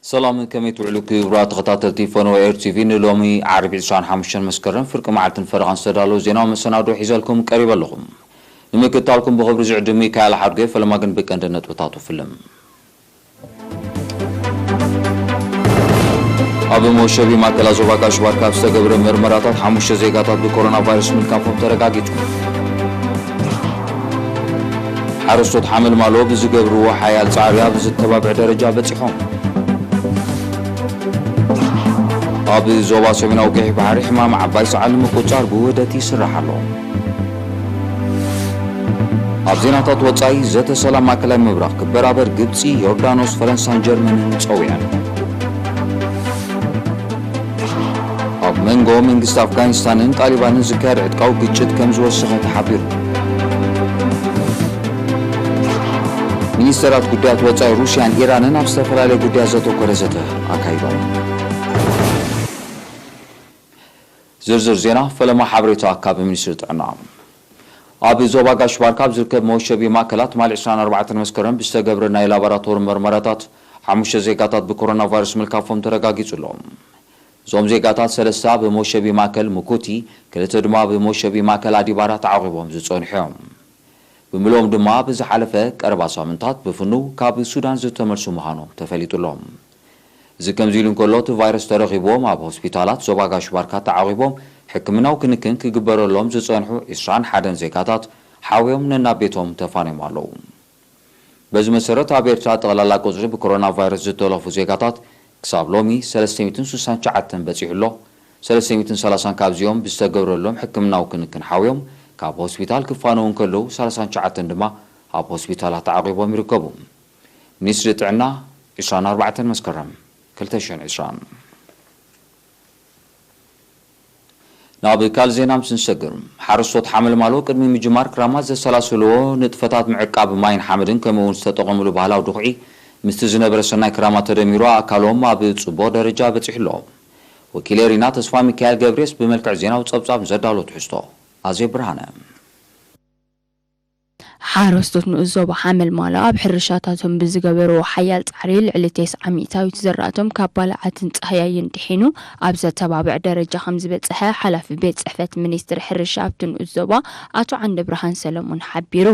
ሰላም፣ ከመይ ትውዕሉ ክቡራት ተኸታተልቲ ፈነወ ኤር ቲቪ? ንሎሚ ዓርቢ ዕስራን ሓሙሽተን መስከረም ፍርቂ መዓልትን ፈረቓን ዝተዳለወ ዜናዊ መሰናዶ ሒዘልኩም ቀሪበ ኣለኹ። ንምክትታልኩም ብኽብሪ ዝዕድም ሚካኤል ሓድጎ። ፈለማ ግን ብቀንዲ ነጥብታቱ ፍልም። ኣብ መወሸቢ ማእከላት ዞባ ጋሽ ባርካ ዝተገብረ መርመራታት ሓሙሽተ ዜጋታት ብኮሮና ቫይረስ ምልካፎም ተረጋጊጹ። ሓረስቶት ሓመልማሎ ብዝገብርዎ ሓያል ጻዕሪ ኣብ ዝተባብዕ ደረጃ በጺሖም። ኣብ ዞባ ሰሜናዊ ቀይሕ ባሕሪ ሕማም ዓባይ ሰዓል ንምቁጽጻር ብውህደት ይስራሕ ኣሎ። ኣብ ዜናታት ወጻኢ፣ ዘተ ሰላም ማእከላይ ምብራቕ ክበራበር ግብጺ፣ ዮርዳኖስ፣ ፈረንሳን ጀርመንን ጸዊዐን። ኣብ መንጎ መንግስቲ ኣፍጋኒስታንን ጣሊባንን ዝካየድ ዕጥቃዊ ግጭት ከም ዝወሰኸ ተሓቢሩ። ሚኒስተራት ጉዳያት ወጻኢ ሩስያን ኢራንን ኣብ ዝተፈላለየ ጉዳያት ዘተኮረ ዘተ ኣካይዶም። ዝርዝር ዜና ፈለማ ሓበሬታ ካብ ሚኒስትሪ ጥዕና። ኣብ ዞባ ጋሽ ባርካ ኣብ ዝርከብ መወሸቢ ማእከላት ትማሊ ዕስራን ኣርባዕተን መስከረም ብዝተገብረ ናይ ላቦራቶሪ መርመራታት ሓሙሽተ ዜጋታት ብኮሮና ቫይረስ ምልካፎም ተረጋጊጹ ኣሎ። እዞም ዜጋታት ሰለስተ ኣብ መወሸቢ ማእከል ሙኩቲ፣ ክልተ ድማ ኣብ መወሸቢ ማእከል ኣዲባራ ተዓቑቦም ዝጸንሑ እዮም። ብምልኦም ድማ ብዝሓለፈ ቀረባ ሳምንታት ብፍኑው ካብ ሱዳን ዝተመልሱ ምዃኖም ተፈሊጡ ኣሎ። እዚ ከምዚ ኢሉ እንከሎ፣ እቲ ቫይረስ ተረኺብዎም ኣብ ሆስፒታላት ዞባ ጋሽ ባርካ ተዓቒቦም ሕክምናዊ ክንክን ክግበረሎም ዝጸንሑ ዕስራን ሓደን ዜጋታት ሓውዮም ነናብ ቤቶም ተፋንዮም ኣለዉ። በዚ መሰረት፣ ኣብ ኤርትራ ጠቕላላ ቁጽሪ ብኮሮና ቫይረስ ዝተለፉ ዜጋታት ክሳብ ሎሚ ሰለስተ ሚእትን ስሳን ትሽዓተን በጺሑ ኣሎ። ሰለስተ ሚእትን ሰላሳን ካብዚኦም ብዝተገብረሎም ሕክምናዊ ክንክን ሓውዮም ካብ ሆስፒታል ክፋነዉ እንከለዉ፣ ሰላሳን ትሽዓተን ድማ ኣብ ሆስፒታላት ተዓቒቦም ይርከቡ። ሚኒስትሪ ጥዕና፣ ዕስራን ኣርባዕተን መስከረም ክልተ ሽሕን ዕስራን። ናብ ካልእ ዜና ምስ ንሰግር፣ ሓረስቶት ሓመልማሎ ቅድሚ ምጅማር ክራማት ዘሰላስልዎ ንጥፈታት ምዕቃብ ማይን ሓመድን ከምኡ እውን ዝተጠቐምሉ ባህላዊ ድኹዒ ምስቲ ዝነበረ ሰናይ ክራማት ተደሚሩ ኣእካሎም ኣብ ጽቡቕ ደረጃ በጺሑ ኣሎ። ወኪል ኤሪና ተስፋ ሚካኤል ገብሬስ ብመልክዕ ዜናዊ ጸብጻብ ዘዳሎ ትሕዝቶ ኣዜብ ብርሃነ። ሓረስቶት ንኡስ ዞባ ሓመልማሎ ኣብ ሕርሻታቶም ብዝገበርዎ ሓያል ጻዕሪ ልዕሊ ተስዓ ሚእታዊት ዝራእቶም ካብ ባልዓትን ጻህያይን ድሒኑ ኣብ ዘተባብዕ ደረጃ ከም ዝበጽሐ ሓላፊ ቤት ጽሕፈት ሚኒስትሪ ሕርሻ ኣብቲ ንኡስ ዞባ ኣቶ ዓንደብርሃን ሰለሙን ሓቢሩ።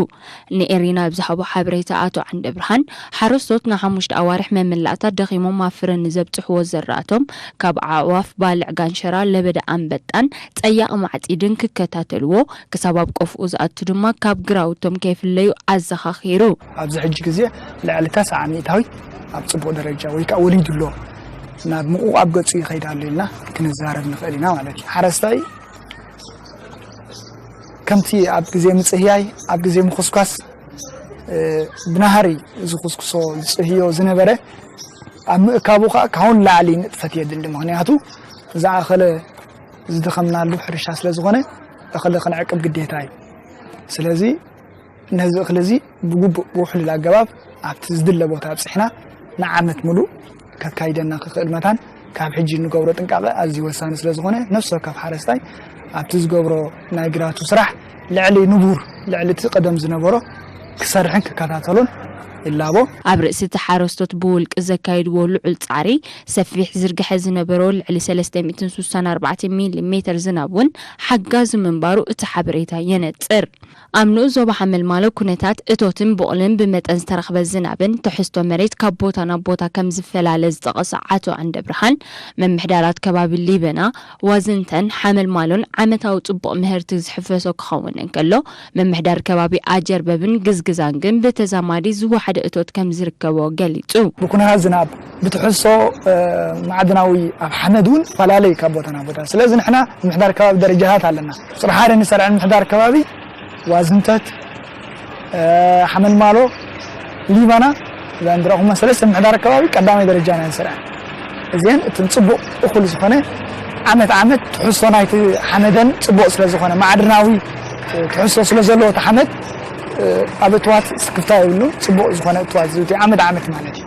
ንኤሪና ኣብ ዝሃቦ ሓበሬታ ኣቶ ዓንደብርሃን፣ ሓረስቶት ንሓሙሽተ ኣዋርሕ መመላእታ ደኺሞም ኣብ ፍረ ንዘብጽሕዎ ዘራእቶም ካብ ኣዕዋፍ፣ ባልዕ፣ ጋንሸራ፣ ለበዳ ኣንበጣን ጸያቕ ማዕጺድን ክከታተልዎ፣ ክሳብ ኣብ ቆፍኡ ዝኣቱ ድማ ካብ ግራውቶም ከይፍለዩ ኣዘኻኺሩ። ኣብዚ ሕጂ ግዜ ልዕሊ ተስዓ ሚእታዊት ኣብ ጽቡቕ ደረጃ ወይ ከኣ ወሊዱ ኣሎ፣ ናብ ምቑቕ ኣብ ገጹ ይኸይድ ኣሎ ኢልና ክንዛረብ ንኽእል ኢና ማለት እዩ። ሓረስታይ ከምቲ ኣብ ግዜ ምጽህያይ፣ ኣብ ግዜ ምኹስኳስ፣ እ፣ ብናህሪ ዝኹስኩሶ ዝጽህዮ ዝነበረ፣ ኣብ ምእካቡ ከኣ ካብኡ ንላዕሊ ንጥፈት የድሊ። ምኽንያቱ ዝኣኸለ ዝደኸምናሉ ሕርሻ ስለ ዝኾነ፣ እኽሊ ክንዕቅብ ግዴታ እዩ። ስለዚ ነዚ እኽሊ እዚ ብግቡእ ብውሕሉል ኣገባብ ኣብቲ ዝድለ ቦታ ኣብጺሕና ንዓመት ምሉእ ከካይደና ክኽእል መታን ካብ ሕጂ እንገብሮ ጥንቃቐ ኣዝዩ ወሳኒ ስለ ዝኾነ፣ ነፍሲ ወከፍ ሓረስታይ ኣብቲ ዝገብሮ ናይ ግራቱ ስራሕ ልዕሊ ንቡር፣ ልዕሊ እቲ ቀደም ዝነበሮ ክሰርሕን ክከታተሎን ይላቦ። ኣብ ርእሲ እቲ ሓረስቶት ብውልቂ ዘካይድዎ ልዑል ጻዕሪ፣ ሰፊሕ ዝርግሐ ዝነበሮ ልዕሊ ሰለስተ ሚእትን ስሳን ኣርባዕተን ሚሊ ሜተር ዝናብ እውን ሓጋዚ ምንባሩ እቲ ሓበሬታ የነጽር። ኣብ ንኡስ ዞባ ሓመልማሎ ኩነታት እቶትን ቡቕልን ብመጠን ዝተረኽበ ዝናብን ትሕዝቶ መሬት ካብ ቦታ ናብ ቦታ ከም ዝፈላለ ዝጠቐሰ ኣቶ ዓንደብርሃን፣ ምምሕዳራት ከባቢ ሊበና፣ ዋዝንተን ሓመልማሎን ዓመታዊ ጽቡቕ ምህርቲ ዝሕፈሶ ክኸውን እንከሎ፣ ምምሕዳር ከባቢ ኣጀርበብን ግዝግዛን ግን ብተዛማዲ ዝወሓደ እቶት ከም ዝርከቦ ገሊጹ። ብኩነታት ዝናብ፣ ብትሕዝቶ፣ እ፣ ማዕድናዊ ኣብ ሓመድ እውን ይፈላለ እዩ ካብ ቦታ ናብ ቦታ። ስለዚ ንሕና ምምሕዳር ከባቢ ደረጃታት ኣለና። ቁጽሪ ሓደ ንሰርዐን ምምሕዳር ከባቢ ዋዝንተት፣ እ፣ ሓመልማሎ፣ ሊባና፣ እዘን ዝረኣኹሞ ሰለስተ ምምሕዳር ኣከባቢ ቀዳማይ ደረጃ ኢና ንሰርዐን። እዚአን እተን ጽቡቕ እኹል ዝኾነ ዓመት ዓመት ትሕዝቶ ናይቲ ሓመደን ጽቡቕ ስለ ዝኾነ፣ ማዕድናዊ ትሕዝቶ ስለ ዘለዎ እቲ ሓመድ፣ እ፣ ኣብ እትዋት ስክፍታ የብሉን። ጽቡቕ ዝኾነ እትዋት ዝውቲ ዓመት ዓመት ማለት እዩ።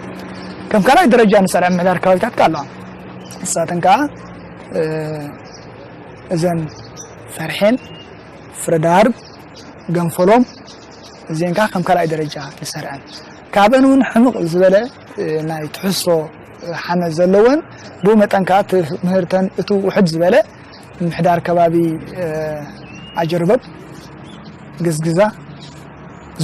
ከም ካልኣይ ደረጃ ንሰርዐን ምምሕዳር ከባቢታት ከኣ ኣለዋ። ንሳተን ከኣ፣ እ፣ እዘን ፈርሔን፣ ፍረዳርብ፣ ገንፈሎም፣ እዚአን ከኣ ከም ካልኣይ ደረጃ ንሰርዐን። ካብአን እውን ሕምቕ ዝበለ፣ እ፣ ናይ ትሕዝቶ ሓመድ ዘለወን፣ ብኡ መጠን ከኣ እቲ ምህርተን እቱ ውሕድ ዝበለ ምምሕዳር ከባቢ ኣጀርበብ፣ ግዝግዛ፣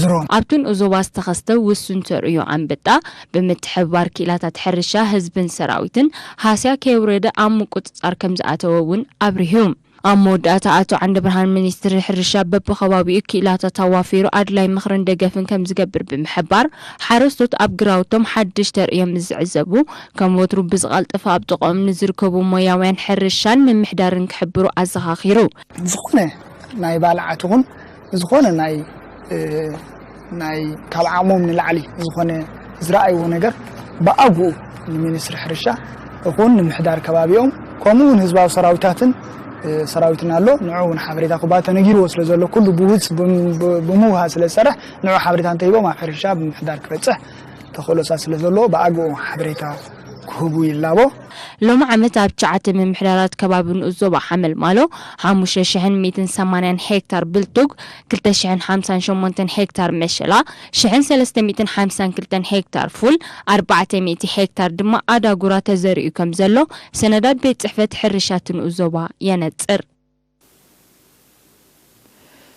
ዝሮም። ኣብቲ ንኡስ ዞባ ዝተኸስተ ውሱን ተርእዮ ኣንበጣ ብምትሕብባር ክኢላታት ሕርሻ ህዝብን ሰራዊትን ሃስያ ከየውረደ ኣብ ምቁጽጻር ከም ዝኣተወ እውን ኣብሪሁ። ኣብ መወዳእታ ኣቶ ዓንደብርሃን ሚኒስትሪ ሕርሻ በብኸባቢኡ ክኢላታት ኣዋፊሩ ኣድላይ ምኽርን ደገፍን ከም ዝገብር ብምሕባር ሓረስቶት ኣብ ግራውቶም ሓድሽ ተርእዮ ምስ ዝዕዘቡ ከም ወትሩ ብዝቐልጠፈ ኣብ ጥቕኦም ንዝርከቡ ሞያውያን ሕርሻን ምምሕዳርን ክሕብሩ ኣዘኻኺሩ። ዝኾነ ናይ ባልዓት ይኹን ዝኾነ ናይ ናይ ካብ ዓቕሞም ንላዕሊ ዝኾነ ዝረኣይዎ ነገር ብኣግኡ ንሚኒስትሪ ሕርሻ ይኹን ንምሕዳር ከባቢኦም ከምኡ እውን ህዝባዊ ሰራዊታትን ሰራዊትን ኣሎ። ንዑ እውን ሓበሬታ ክባ ተነጊርዎ ስለ ዘሎ ኩሉ ብውፅ ብምውሃ ስለ ዝሰርሕ ንዑ ሓበሬታ እንተሂቦም ኣብ ሕርሻ ብምሕዳር ክበፅሕ ተኽእሎታት ስለ ዘለዎ ብኣግኡ ሓበሬታ ክህቡ ይላቦ። ሎሚ ዓመት ኣብ ትሽዓተ ምምሕዳራት ከባቢ ንኡስ ዞባ ሓመልማሎ ሓሙሽተ ሽሕን ሚእትን ሰማንያን ሄክታር ብልቱግ፣ ክልተ ሽሕን ሓምሳን ሸሞንተን ሄክታር መሸላ፣ ሽሕን ሰለስተ ሚእትን ሓምሳን ክልተን ሄክታር ፉል፣ ኣርባዕተ ሚእቲ ሄክታር ድማ ኣዳጉራ ተዘሪኡ ከም ዘሎ ሰነዳት ቤት ጽሕፈት ሕርሻ እቲ ንኡስ ዞባ የነጽር።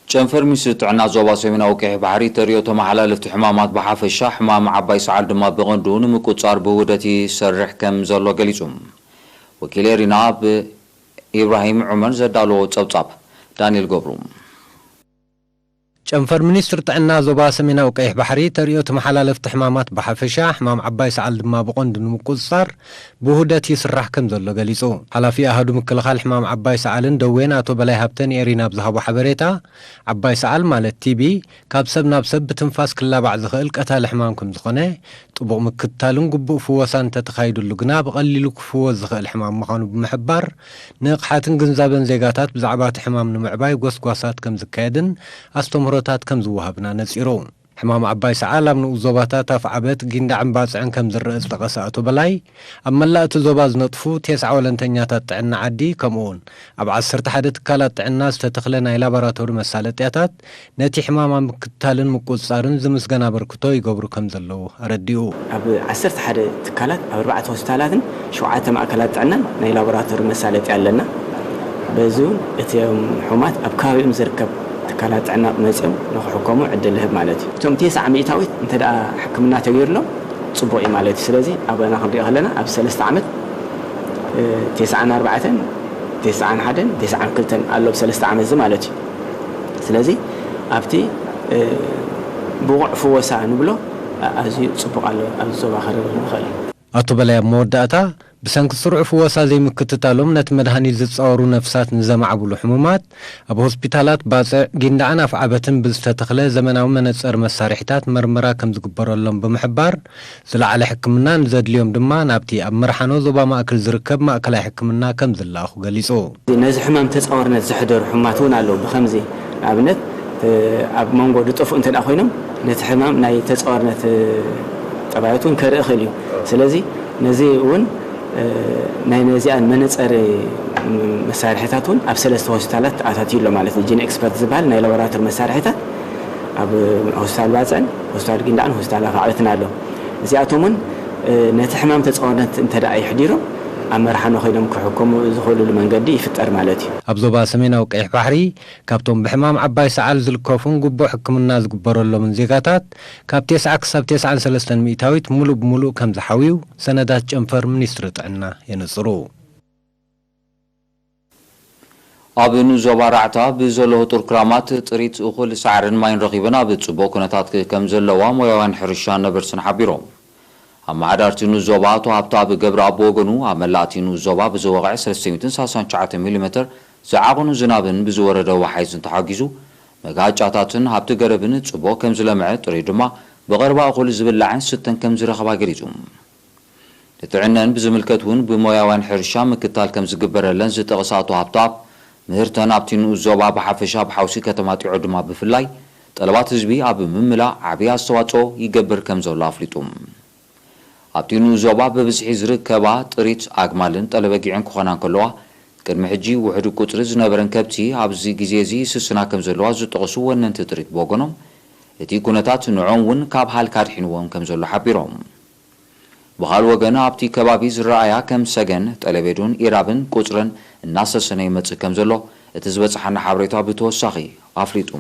ጨንፈር ሚኒስትሪ ጥዕና ዞባ ሰሜናዊ ቀይሕ ባሕሪ ተርእዮ ተመሓላለፍቲ ሕማማት ብሓፈሻ ሕማም ዓባይ ሰዓል ድማ ብቐንዱ ንምቁጽጻር ብውህደት ይሰርሕ ከም ዘሎ ገሊጹ። ወኪል ኤሪና ኣብ ኢብራሂም ዑመር ዘዳለዎ ጸብጻብ ዳንኤል ገብሩ። ጨንፈር ሚኒስትሪ ጥዕና ዞባ ሰሜናዊ ቀይሕ ባሕሪ ተርእዮ ተመሓላለፍቲ ሕማማት ብሓፈሻ ሕማም ዓባይ ሰዓል ድማ ብቐንዱ ንምቁጽጻር ብውህደት ይስራሕ ከም ዘሎ ገሊጹ። ሓላፊ ኣሃዱ ምክልኻል ሕማም ዓባይ ሰዓልን ደዌን ኣቶ በላይ ሃብተ ንኤሪና ኣብ ዝሃቦ ሓበሬታ፣ ዓባይ ሰዓል ማለት ቲቢ ካብ ሰብ ናብ ሰብ ብትንፋስ ክላባዕ ዝኽእል ቀታሊ ሕማም ከም ዝኾነ፣ ጥቡቕ ምክትታልን ግቡእ ፍወሳን እንተተኻይድሉ ግና ብቐሊሉ ክፍወስ ዝኽእል ሕማም ምዃኑ ብምሕባር፣ ንቕሓትን ግንዛበን ዜጋታት ብዛዕባ እቲ ሕማም ንምዕባይ ጎስጓሳት ከም ዝካየድን ኣስተምህሮታት ከም ዝወሃብን ኣነጺሩ። ሕማም ዓባይ ሰዓል ኣብ ንኡስ ዞባታት ኣፍዓበት፣ ጊንዳዕን ባጽዕን ከም ዝረአ ዝጠቐሰ ኣቶ በላይ፣ ኣብ መላእ እቲ ዞባ ዝነጥፉ ቴስዓ ወለንተኛታት ጥዕና ዓዲ፣ ከምኡ'ውን ኣብ ዓሰርተ ሓደ ትካላት ጥዕና ዝተተኽለ ናይ ላቦራቶሪ መሳለጥያታት፣ ነቲ ሕማም ኣብ ምክትታልን ምቁጽጻርን ዝምስገን ኣበርክቶ ይገብሩ ከም ዘለዉ ኣረዲኡ። ኣብ ዓሰርተ ሓደ ትካላት ኣብ ኣርባዕተ ሆስፒታላትን ሸውዓተ ማእከላት ጥዕናን ናይ ላቦራቶሪ መሳለጥያ ኣለና። በዚ እውን እቶም ሕሙማት ኣብ ከባቢኦም ዝርከብ ትካላት ጥዕና መጺኦም ንኽሕከሙ ዕድል ይህብ ማለት እዩ። እቶም ተስዓ ሚእታዊት እንተ ደኣ ሕክምና ተገይሩሎም ጽቡቕ እዩ ማለት እዩ። ስለዚ ኣባና ክንሪኦ ከለና ኣብ ሰለስተ ዓመት ተስዓን ኣርባዕተን፣ ተስዓን ሓደን፣ ተስዓን ክልተን ኣሎ ብሰለስተ ዓመት እዚ ማለት እዩ። ስለዚ ኣብቲ ብቑዕ ፍወሳ ንብሎ ኣዝዩ ጽቡቕ ኣሎ ኣብዚ ዞባ ክርር ንኽእል። ኣቶ በላይ ኣብ መወዳእታ፣ ብሰንኪ ስሩዕ ፍወሳ ዘይምክትታሎም ነቲ መድሃኒት ዝጻወሩ ነፍሳት ንዘማዕብሉ ሕሙማት፣ ኣብ ሆስፒታላት ባጽዕ፣ ጊንዳዕን ኣፍዓበትን ብዝተተኽለ ዘመናዊ መነጸሪ መሳርሒታት መርመራ ከም ዝግበረሎም ብምሕባር፣ ዝለዓለ ሕክምና ንዘድልዮም ድማ ናብቲ ኣብ መርሓኖ ዞባ ማእከል ዝርከብ ማእከላይ ሕክምና ከም ዝለኣኹ ገሊጹ። ነዚ ሕማም ተጻዋርነት ዘሕደሩ ሕሙማት እውን ኣለዉ። ብኸምዚ ንኣብነት ኣብ መንጎ ዝጠፍኡ እንተ ደኣ ኮይኖም ነቲ ሕማም ናይ ተጻዋርነት ጠባያት እውን ከርኢ ይኽእል እዩ። ስለዚ ነዚ እውን ናይ ነዚኣን መነጸሪ መሳርሒታት እውን ኣብ ሰለስተ ሆስፒታላት ተኣታትዩ ኣሎ ማለት እዩ። ጂን ኤክስፐርት ዝበሃል ናይ ላቦራቶሪ መሳርሒታት ኣብ ሆስፒታል ባጽዕን ሆስፒታል ጊንዳዕን ሆስፒታል ኣፍዓበትን ኣሎ። እዚኣቶም እውን ነቲ ሕማም ተጻዋርነት እንተ ደኣ የሕዲሮም ኣብ መርሓኖ ኮይኖም ክሕከሙ ዝኽእሉሉ መንገዲ ይፍጠር ማለት እዩ። ኣብ ዞባ ሰሜናዊ ቀይሕ ባሕሪ ካብቶም ብሕማም ዓባይ ሰዓል ዝልከፉን ግቡእ ሕክምና ዝግበረሎምን ዜጋታት ካብ ተስዓ ክሳብ ተስዓን ሰለስተን ሚእታዊት ሙሉእ ብሙሉእ ከም ዝሓውዩ ሰነዳት ጨንፈር ሚኒስትሪ ጥዕና የነጽሩ። ኣብ ንኡስ ዞባ ራዕታ ብዘሎ ህጡር ክራማት ጥሪት እኹል ሳዕርን ማይን ረኺበን ኣብ ጽቡቕ ኩነታት ከም ዘለዋ ሞያውያን ሕርሻን ነበርትን ሓቢሮም። ኣመሓዳሪ እቲ ንኡስ ዞባ ኣቶ ሃብተኣብ ገብረኣብ ብወገኑ፣ ኣብ መላእ እቲ ንኡስ ዞባ ብዝወቕዐ ሰለስተ ሚእትን ሰላሳን ትሽዓተን ሚሊሜተር ዝዓቐኑ ዝናብን ብዝወረደ ወሓይዝን ተሓጊዙ፣ መጋጫታትን ሃብቲ ገረብን ጽቡቕ ከም ዝለምዐ፣ ጥሪት ድማ ብቐረባ እኹል ዝብላዕን ዝስተን ከም ዝረኸባ ገሊጹ። ንጥዕነን ብዝምልከት እውን ብሞያውያን ሕርሻ ምክትታል ከም ዝግበረለን ዝጠቐሰ ኣቶ ሃብተኣብ፣ ምህርተን ኣብቲ ንኡስ ዞባ ብሓፈሻ፣ ኣብ ሓውሲ ከተማ ጢዖ ድማ ብፍላይ፣ ጠለባት ህዝቢ ኣብ ምምላእ ዓብዪ ኣስተዋጽኦ ይገብር ከም ዘሎ ኣፍሊጡ። ኣብቲ ንኡስ ዞባ ብብዝሒ ዝርከባ ጥሪት ኣግማልን ጠለበጊዕን ክኾና እንከለዋ፣ ቅድሚ ሕጂ ውሑድ ቁጽሪ ዝነበረን ከብቲ ኣብዚ ግዜ እዚ ይስስና ከም ዘለዋ ዝጠቐሱ ወነንቲ ጥሪት ብወገኖም፣ እቲ ኩነታት ንዕኦም እውን ካብ ሃልኪ ኣድሒንዎም ከም ዘሎ ሓቢሮም። ብኻልእ ወገን ኣብቲ ከባቢ ዝረኣያ ከም ሰገን፣ ጠለቤዱን ኢራብን ቁጽረን እናሰሰነ ይመጽእ ከም ዘሎ እቲ ዝበጽሓና ሓበሬታ ብተወሳኺ ኣፍሊጡ።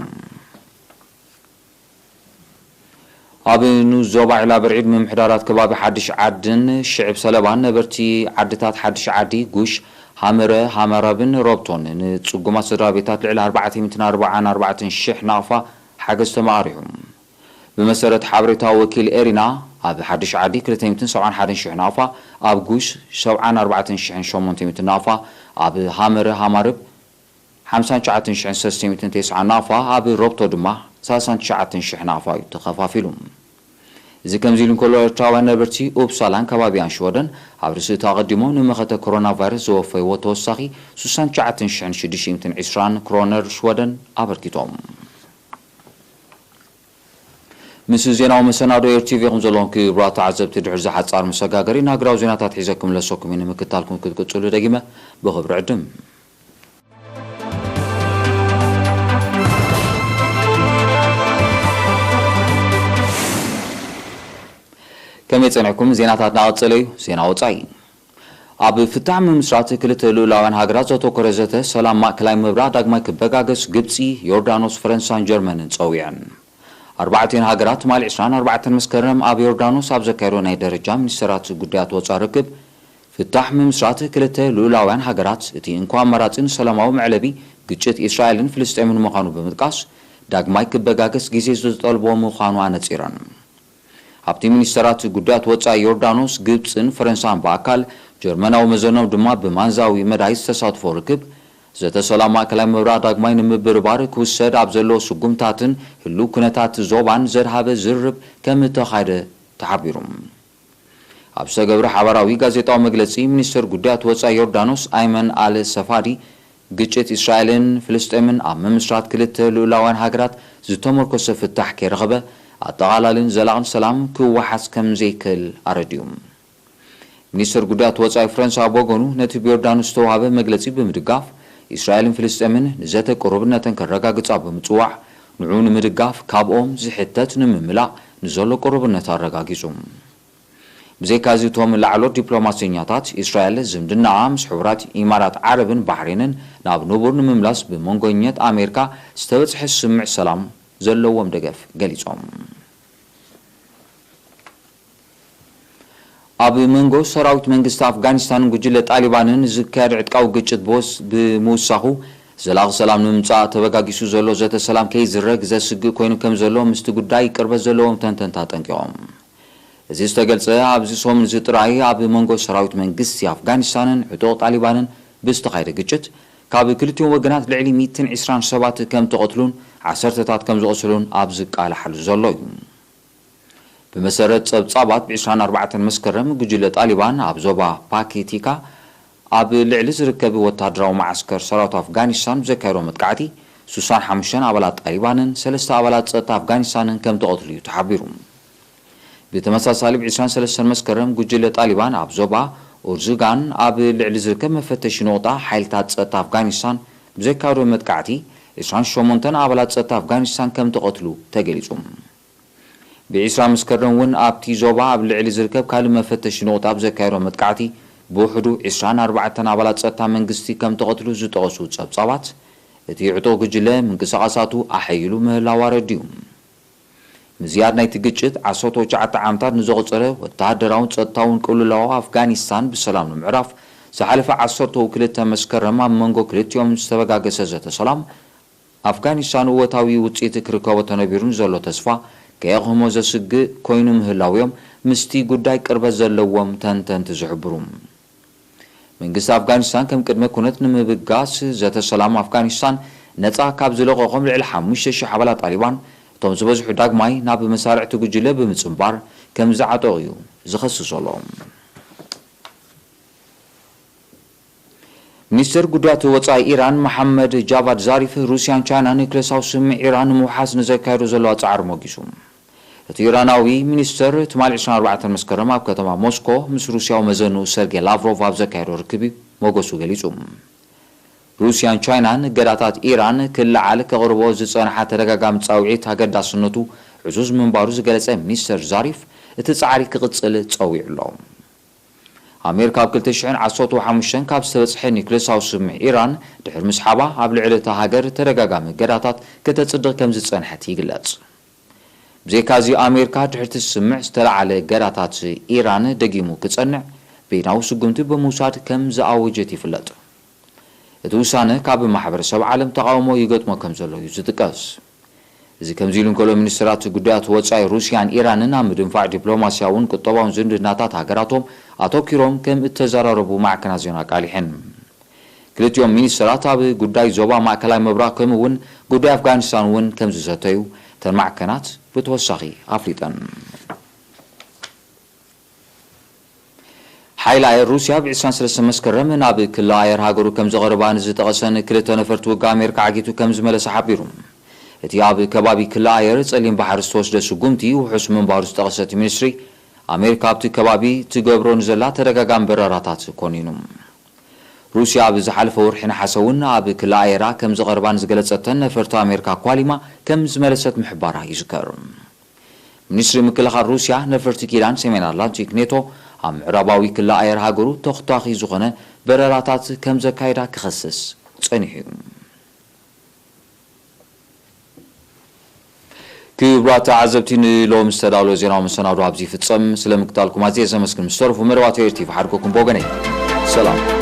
ኣብ ንኡስ ዞባ ዒላ ብርዒድ ምምሕዳራት ከባቢ ሓድሽ ዓድን ሽዕብ ሰለባን ነበርቲ ዓድታት ሓድሽ ዓዲ፣ ጉሽ፣ ሃመረ፣ ሃመራብን ሮብቶን ንጽጉማት ስድራ ቤታት ልዕሊ ኣርባዕተ ሚእትን ኣርባዓን ኣርባዕተን ሽሕ ናቕፋ ሓገዝ ተመቓሪሑ። ብመሰረት ሓበሬታ ወኪል ኤሪና፣ ኣብ ሓድሽ ዓዲ ክልተ ሚእትን ሰብዓን ሓደን ሽሕ ናቕፋ፣ ኣብ ጉሽ ሰብዓን ኣርባዕተን ሽሕን ሸሞንተ ሚእትን ናቕፋ፣ ኣብ ሃመረ ሃማርብ ሓምሳን ትሽዓተን ሽሕን ሰለስተ ሚእትን ተስዓን ናቕፋ፣ ኣብ ሮብቶ ድማ ሰላሳን ትሽዓተን ሽሕ ናቕፋ እዩ ተኸፋፊሉ። እዚ ከምዚ ኢሉ እንከሎ፣ ኤርትራውያን ነበርቲ ኡፕሳላን ከባቢኣን ሽወደን ኣብ ርእሲ እቲ ኣቐዲሞም ንመኸተ ኮሮና ቫይረስ ዘወፈይዎ ተወሳኺ ስሳን ትሽዓተን ሽሕን ሽዱሽተ ሚእትን ዕስራን ክሮነር ሽወደን ኣበርኪቶም። ምስ ዜናዊ መሰናዶ ኤር ቲቪ ኢኹም ዘለኹም ክቡራት ተዓዘብቲ። ድሕሪ እዚ ሓጻር መሰጋገሪ ንሃገራዊ ዜናታት ሒዘ ክምለሰኩም እየ። ንምክትታልኩም ክትቅጽሉ ደጊመ ብኽብሪ ዕድም። ከመይ ጸኒሕኩም? ዜናታትና ቀጸለ እዩ። ዜና ወጻኢ። ኣብ ፍታሕ ምምስራት ክልተ ልኡላውያን ሃገራት ዘተኮረ ዘተ ሰላም ማእከላይ ምብራቕ ዳግማይ ክበጋገስ ግብጺ፣ ዮርዳኖስ፣ ፈረንሳን ጀርመንን ጸዊዐን። ኣርባዕቲኤን ሃገራት ትማሊ ዕስራን ኣርባዕተን መስከረም ኣብ ዮርዳኖስ ኣብ ዘካየዶ ናይ ደረጃ ሚኒስተራት ጉዳያት ወጻኢ ርክብ፣ ፍታሕ ምምስራት ክልተ ልኡላውያን ሃገራት እቲ እንኮ ኣማራጺ ንሰላማዊ መዕለቢ ግጭት እስራኤልን ፍልስጤምን ምዃኑ ብምጥቃስ፣ ዳግማይ ክበጋገስ ግዜ ዝጠልቦ ምዃኑ ኣነጺረን። ኣብቲ ሚኒስተራት ጉዳያት ወጻኢ ዮርዳኖስ፣ ግብጽን ፈረንሳን ብኣካል፣ ጀርመናዊ መዘኖም ድማ ብማንዛዊ መዳይ ዝተሳትፎ ርክብ፣ ዘተ ሰላም ማእከላይ ምብራቕ ዳግማይ ንምብርባር ክውሰድ ኣብ ዘሎ ስጉምታትን ህሉው ኩነታት ዞባን ዘድሃበ ዝርርብ ከም እተኻየደ ተሓቢሩ። ኣብ ዝተገብረ ሓባራዊ ጋዜጣዊ መግለጺ፣ ሚኒስተር ጉዳያት ወጻኢ ዮርዳኖስ ኣይመን ኣል ሰፋዲ፣ ግጭት እስራኤልን ፍልስጤምን ኣብ ምምስራት ክልተ ልኡላውያን ሃገራት ዝተመርኮሰ ፍታሕ ከይረኸበ፣ ኣጠቓላልን ዘላቕን ሰላም ክወሓስ ከም ዘይክእል ኣረዲኡ። ሚኒስተር ጉዳያት ወጻኢ ፈረንሳ ብወገኑ፣ ነቲ ብዮርዳኖስ ዝተዋህበ መግለጺ ብምድጋፍ፣ እስራኤልን ፍልስጤምን ንዘተ ቅሩብነተን ከረጋግጻ ብምጽዋዕ፣ ንዑ ንምድጋፍ ካብኦም ዝሕተት ንምምላእ ንዘሎ ቅሩብነት ኣረጋጊጹ። ብዘይካዚ፣ እቶም ላዕሎት ዲፕሎማሰኛታት፣ እስራኤል ዝምድናኣ ምስ ሕቡራት ኢማራት ዓረብን ባሕሬንን ናብ ንቡር ንምምላስ ብመንጎኛት ኣሜሪካ ዝተበጽሐ ስምምዕ ሰላም ዘለዎም ደገፍ ገሊጾም። ኣብ መንጎ ሰራዊት መንግስቲ ኣፍጋኒስታንን ጉጅለ ጣሊባንን ዝካየድ ዕጥቃዊ ግጭት ብወስ-፣ ብምውሳኹ፣ ዘላቒ ሰላም ንምምጻእ ተበጋጊሱ ዘሎ ዘተ ሰላም ከይዝረግ ዘስግእ ኮይኑ ከም ዘሎ ምስቲ ጉዳይ ቅርበት ዘለዎም ተንተንቲ ኣጠንቂቖም። እዚ ዝተገልጸ ኣብዚ ሰሙን እዚ ጥራይ ኣብ መንጎ ሰራዊት መንግስቲ ኣፍጋኒስታንን ዕጡቕ ጣሊባንን ብዝተኻየደ ግጭት ካብ ክልቲኦም ወገናት ልዕሊ ሚእትን ዕስራን ሰባት ከም ተቐትሉን ዓሰርተታት ከም ዝቖሰሉን ኣብ ዝቃላሓሉ ዘሎ እዩ። ብመሰረት ጸብጻባት፣ ብ ዕስራን ኣርባዕተን መስከረም ጉጅለ ጣሊባን ኣብ ዞባ ፓኪቲካ ኣብ ልዕሊ ዝርከብ ወተሃደራዊ መዓስከር ሰራዊት ኣፍጋኒስታን ብዘካየዶ መጥቃዕቲ፣ ስሳን ሓሙሽተን ኣባላት ጣሊባንን ሰለስተ ኣባላት ጸጥታ ኣፍጋኒስታንን ከም ተቐትሉ እዩ ተሓቢሩ። ብተመሳሳሊ፣ ብ ዕስራን ሰለስተን መስከረም ጉጅለ ጣሊባን ኣብ ዞባ ኡርዙጋን ኣብ ልዕሊ ዝርከብ መፈተሺ ነቑጣ ሓይልታት ጸጥታ ኣፍጋኒስታን ብዘካየዶ መጥቃዕቲ፣ ዕስራን ሸሞንተን ኣባላት ጸጥታ ኣፍጋኒስታን ከም ተቐትሉ ተገሊጹ። ብ ዕስራ መስከረም እውን ኣብቲ ዞባ ኣብ ልዕሊ ዝርከብ ካልእ መፈተሺ ነቑጣ ብዘካየዶ መጥቃዕቲ ብውሕዱ ዕስራን ኣርባዕተን ኣባላት ጸጥታ መንግስቲ ከም ተቐትሉ ዝጠቐሱ ጸብጻባት፣ እቲ ዕጡቕ ጉጅለ ምንቅስቓሳቱ ኣሐይሉ ምህላው ኣረዲኡ። ምዝያድ ናይቲ ግጭት ዓሰርተ ትሽዓተ ዓመታት ንዘቑጸረ ወተሃደራውን ጸጥታውን ቅልውላው ኣፍጋኒስታን ብሰላም ንምዕራፍ፣ ዝሓለፈ ዓሰርተ ክልተ መስከረም ኣብ መንጎ ክልቲኦም ዝተበጋገሰ ዘተ ሰላም ኣፍጋኒስታን እወታዊ ውጽኢት ክርከቦ ተነቢሩ ንዘሎ ተስፋ ከየቕህሞ ዘስግእ ኮይኑ ምህላው እዮም ምስቲ ጉዳይ ቅርበት ዘለዎም ተንተንቲ ዝሕብሩ። መንግስቲ ኣፍጋኒስታን ከም ቅድመ ኩነት ንምብጋስ ዘተ ሰላም ኣፍጋኒስታን ነጻ ካብ ዝለቐቖም ልዕሊ ሓሙሽተ ሽሕ ኣባላት ጣሊባን እቶም ዝበዝሑ ዳግማይ ናብ መሳርዕቲ ጉጅለ ብምጽንባር ከም ዝዓጠቑ እዩ ዝኸስስ ዘሎ። ሚኒስትር ጉዳያት ወጻኢ ኢራን መሓመድ ጃቫድ ዛሪፍ፣ ሩስያን ቻይናን ኒክለሳዊ ስምምዕ ኢራን ንምውሓስ ንዘካየዶ ዘለዋ ጻዕሪ ሞጊሱ። እቲ ኢራናዊ ሚኒስትር ትማሊ ዕስራን ኣርባዕተን መስከረም ኣብ ከተማ ሞስኮ ምስ ሩስያዊ መዘንኡ ሰርጌ ላቭሮቭ ኣብ ዘካየዶ ርክብ እዩ ሞገሱ ገሊጹ። ሩስያን ቻይናን እገዳታት ኢራን ክለዓል ከቕርቦ ዝጸንሓ ተደጋጋሚ ጻውዒት ኣገዳስነቱ ዕዙዝ ምንባሩ ዝገለጸ ሚኒስተር ዛሪፍ፣ እቲ ጻዕሪ ክቕጽል ጸዊዑ ኣሎ። ኣሜሪካ ኣብ ክልተ ሽሕን ዓሰርተ ሓሙሽተን ካብ ዝተበጽሐ ኒክለሳዊ ስምምዕ ኢራን ድሕሪ ምስሓባ፣ ኣብ ልዕሊ እታ ሃገር ተደጋጋሚ እገዳታት ከተጽድቕ ከም ዝጸንሐት ይግለጽ። ብዘይካዚ፣ ኣሜሪካ ድሕርቲ ስምምዕ ዝተለዓለ እገዳታት ኢራን ደጊሙ ክጸንዕ በይናዊ ስጉምቲ ብምውሳድ ከም ዝኣወጀት ይፍለጥ። እቲ ውሳነ ካብ ማሕበረሰብ ዓለም ተቓውሞ ይገጥሞ ከም ዘሎ እዩ ዝጥቀስ። እዚ ከምዚ ኢሉ እንከሎ፣ ሚኒስትራት ጉዳያት ወጻኢ ሩስያን ኢራንን ኣብ ምድንፋዕ ዲፕሎማስያውን ቁጠባውን ዝምድናታት ሃገራቶም ኣተኪሮም ከም እተዘራረቡ ማዕከናት ዜና ኣቃሊሐን። ክልቲኦም ሚኒስትራት ኣብ ጉዳይ ዞባ ማእከላይ ምብራቕ ከምኡ እውን ጉዳይ ኣፍጋኒስታን እውን ከም ዝዘተዩ እተን ማዕከናት ብተወሳኺ ኣፍሊጠን። ሓይሊ ኣየር ሩስያ ብ ዕስራን ሰለስተን መስከረም ናብ ክሊ ኣየር ሃገሩ ከም ዘቐርባ ንዝጠቐሰን ክልተ ነፈርቲ ውግእ ኣሜሪካ ዓጊቱ ከም ዝመለሰ ሓቢሩ። እቲ ኣብ ከባቢ ክሊ ኣየር ጸሊም ባሕሪ ዝተወስደ ስጉምቲ ውሑስ ምንባሩ ዝጠቐሰ እቲ ሚኒስትሪ፣ ኣሜሪካ ኣብቲ ከባቢ ትገብሮ ንዘላ ተደጋጋሚ በረራታት ኮኒኑ። ሩስያ ኣብ ዝሓለፈ ወርሒ ነሓሰ እውን ኣብ ክሊ ኣየራ ከም ዘቐርባ ንዝገለጸተን ነፈርቲ ኣሜሪካ ኳሊማ ከም ዝመለሰት ምሕባራ ይዝከር። ሚኒስትሪ ምክልኻል ሩስያ፣ ነፈርቲ ኪዳን ሰሜን ኣትላንቲክ ኔቶ ኣብ ምዕራባዊ ክሊ ኣየር ሃገሩ ተኹታኺ ዝኾነ በረራታት ከም ዘካየዳ ክኸስስ ጸኒሑ እዩ። ክቡራት ተዓዘብቲ፣ ንሎሚ ዝተዳለወ ዜናዊ መሰናዶ ኣብዚ ይፍጸም። ስለ ምክታልኩም ኣዝየ ዘመስግን። ምስ ተረፉ መደባት ኤር ቲቪ ሓድጎኩም ብወገነይ ሰላም።